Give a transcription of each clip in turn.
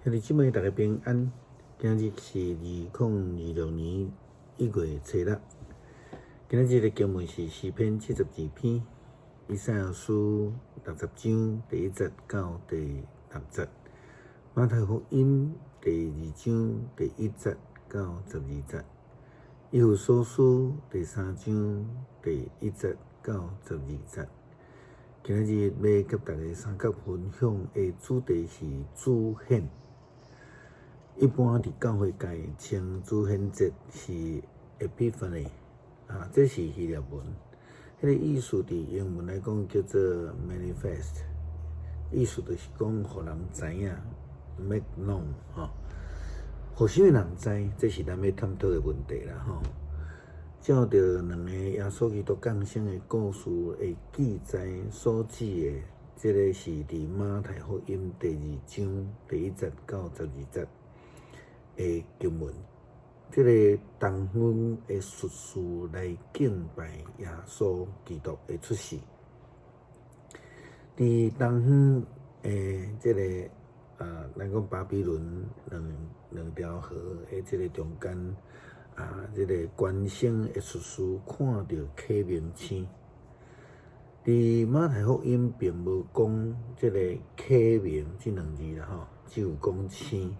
兄弟姊妹，大家平安。今日是2026年1月初六。今仔日的經文是詩篇72篇，以賽亞書60章第1節到第6節，馬太福音第二章第1節到12節，以弗所書第三章第1節到12節。今仔日欲佮大家相佮分享的主題是主顯。一般佇教會界稱主顯節是 Epiphany，啊，這是希臘文，彼個意思佇英文來講叫做 manifest，意思就是講予人知影，make known，吼，予啥物人知？這是咱欲探討的問題啦，吼。照著兩個耶穌基督降生的故事的記載所指的，這个是佇馬太福音第二章第1節到12節的經文。這个東方的術士來敬拜耶穌基督的出世。佇東方的這个啊，咱講巴比倫兩條河的這个中間啊，這个觀星的術士看著啟明星。佇馬太福音並無講這个啟明這兩字啦吼，只有講星。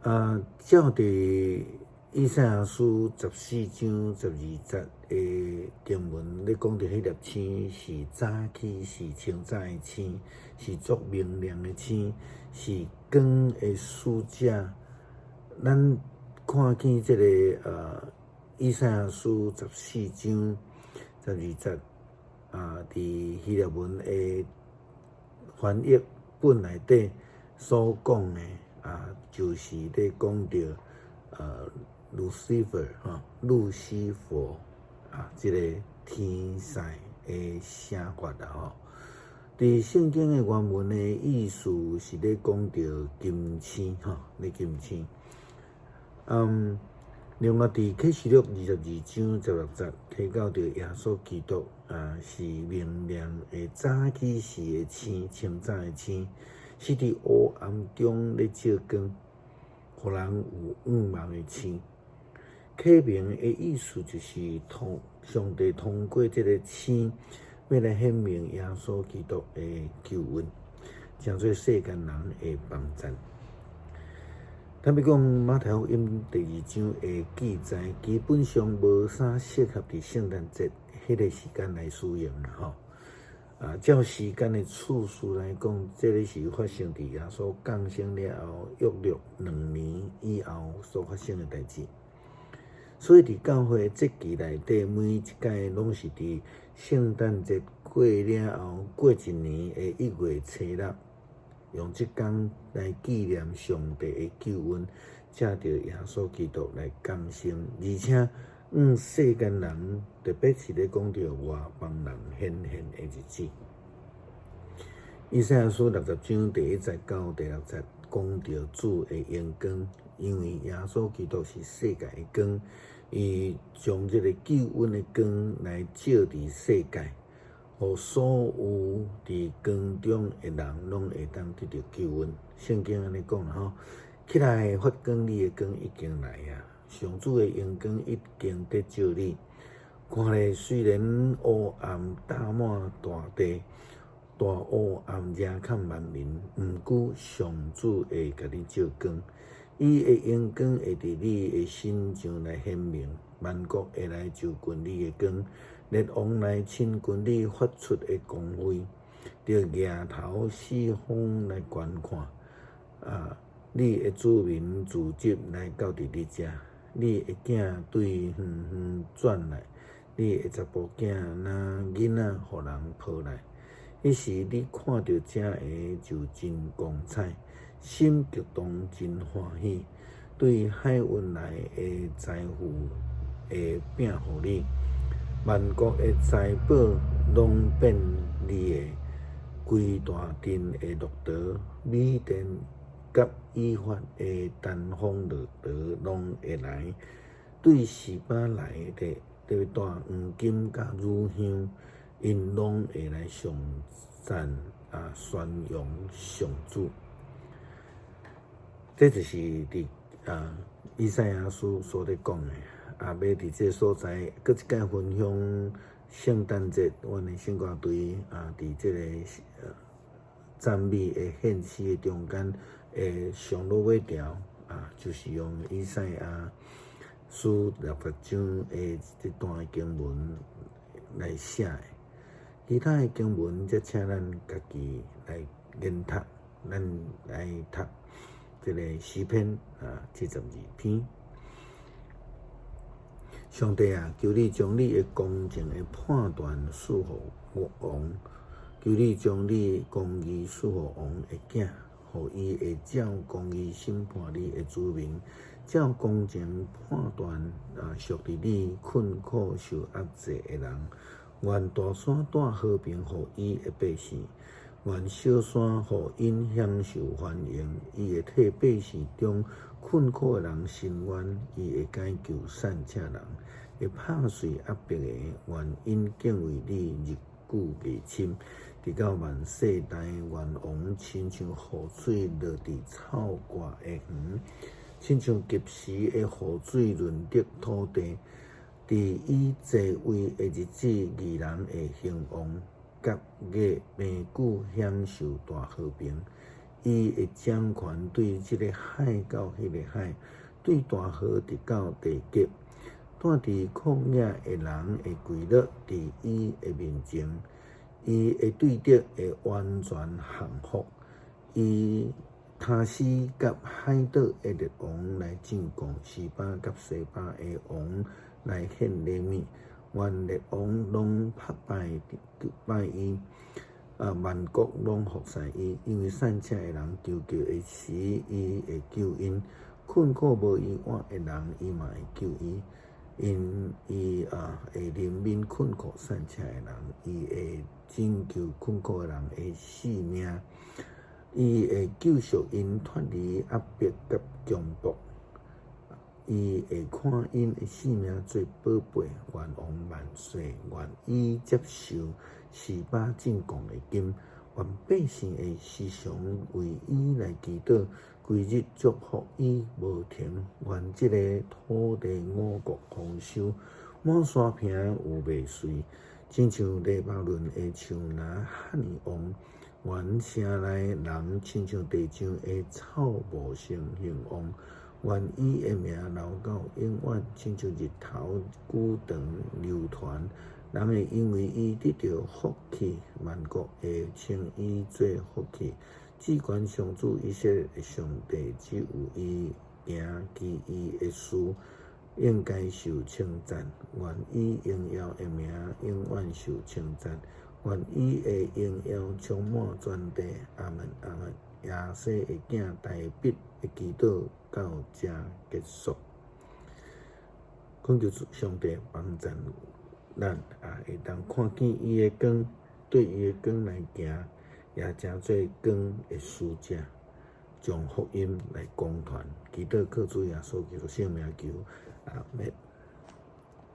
啊，照佇以賽亞書14章12節的經文咧講著，彼粒星是早起是清早的星，是足明亮的星，是光的使者。咱看見這个以賽亞書十四章十二節啊，佇希臘文的翻譯本內底所講的啊，就是咧講著Lucifer 吼，路西弗啊，這个天使的寫法啦吼。佇聖經的原文的意思是咧講著金星吼，咧金星。另外佇啟示錄22章16節提到著耶穌基督啊，是明亮的早起時的星，清早的星，是佇黑暗中咧照光，予人有向望的星。啟明的意思就是通上帝通過這个星，欲來顯明耶穌基督的救恩，成做世間人的幫贊。坦白講，馬太福音第二章的記載，基本上無啥適合佇聖誕節彼个時間來使用啦吼。啊，照時間的次序來講，這个是發生佇耶穌降生了後約略2年以後所發生的代誌。所以佇教會節期內底，每一屆攏是佇聖誕節過了後，過一年的1月初六，用這工來紀念上帝的救恩，藉著耶穌基督來降生，而且向世間人，特別是咧講著外邦人顯現的日子。以賽亞書60章第1節到第6節講著主的榮光，因為耶穌基督是世界的光，伊將這個救恩的光來照佇世界，予所有佇光中的人攏會當得著救恩。聖經按呢講啦吼，起來發光，你的光已經來啊！上主的榮光已經得照你。看咧，雖然烏暗罩滿大地，大烏暗遮崁萬民，毋過上主會共你照光，伊的榮光會佇你的身上來顯明，萬國會來就近你的光，列王來親近你發出的光輝，著舉頭四方來觀看，啊，你的子民聚集來到佇你遮，你的囝對遠遠轉來，你的查埔囝若囡仔予人抱來。彼時你看著這个就真光彩，心激動真歡喜，對海運來的財富會餅予你，萬國的財寶攏變你的，規大陣的駱駝、米甸佮以法的丹峰駱駝攏會來，對示巴來的帶黃金佮乳香，𪜶攏會來頌讚啊，宣揚上主。這就是佇啊以賽亞書所咧講的。啊，欲佇這个所在，閣一擺分享聖誕節，阮的聖歌隊啊，佇這个讚美的獻詩的中間的上落尾條啊，就是用以賽亞書六十章的這段經文來寫的。其他的經文則請咱家己來研讀，咱來讀這个詩篇啊72篇。上帝啊，求你將你的公正的判斷賜予王，求你將你公義賜予王的囝，予伊會照公義審判你的子民，照公正判斷啊，屬佇你困苦受壓制的人。願大山帶和平予伊的百姓，願小山予𪜶享受繁榮。伊會替百姓中困苦的人伸冤，伊會解救散赤人，會拍碎壓迫的。願𪜶敬畏你，日久月深，直到萬世代。願王親像雨水落佇草割的園，親像及時的雨水潤澤土地。佇伊坐位的日子，義人會興旺，甲月平久享受大和平。伊會掌權對這个海到彼個海，對大河直到地極。住佇曠野的人會跪落佇伊的面前，伊的對敵會完全降服。伊他施佮海島的列王來進貢，示巴佮西巴的王來獻禮物，願列王攏拜拜伊，啊，萬國攏服侍伊，因為散赤的人求救的時，伊會救𪜶；困苦無依倚的人，伊嘛會救伊。因伊啊會憐憫困苦散赤的人，伊會拯救困苦的人的性命，伊會救贖𪜶脫離壓迫佮強暴。伊會看𪜶的性命做寶貝，願王萬歲，願伊接受示巴進貢的金，願百姓會時常為伊來祈禱，規日祝福伊無停。願這个土地五穀豐收，滿山坪有麥穗，親像黎巴嫩的樹林遐爾旺。願城內人親像地上的草茂盛興旺。願伊的名留到永遠，親像日頭久長流傳。人會因為伊得著福氣，萬國會稱伊做福氣。至懸上主以色列的上帝，只有伊行奇異的事，應該受稱讚。願伊榮耀的名永遠受稱讚。願伊的榮耀充滿全地。阿們，阿們。耶西的囝大衛的祈禱到這結束。懇求上帝幫贊咱啊，會當看見伊的光，對伊的光來行，也成做光的使者，將福音來廣傳。祈禱靠主耶穌基督聖名求，阿們。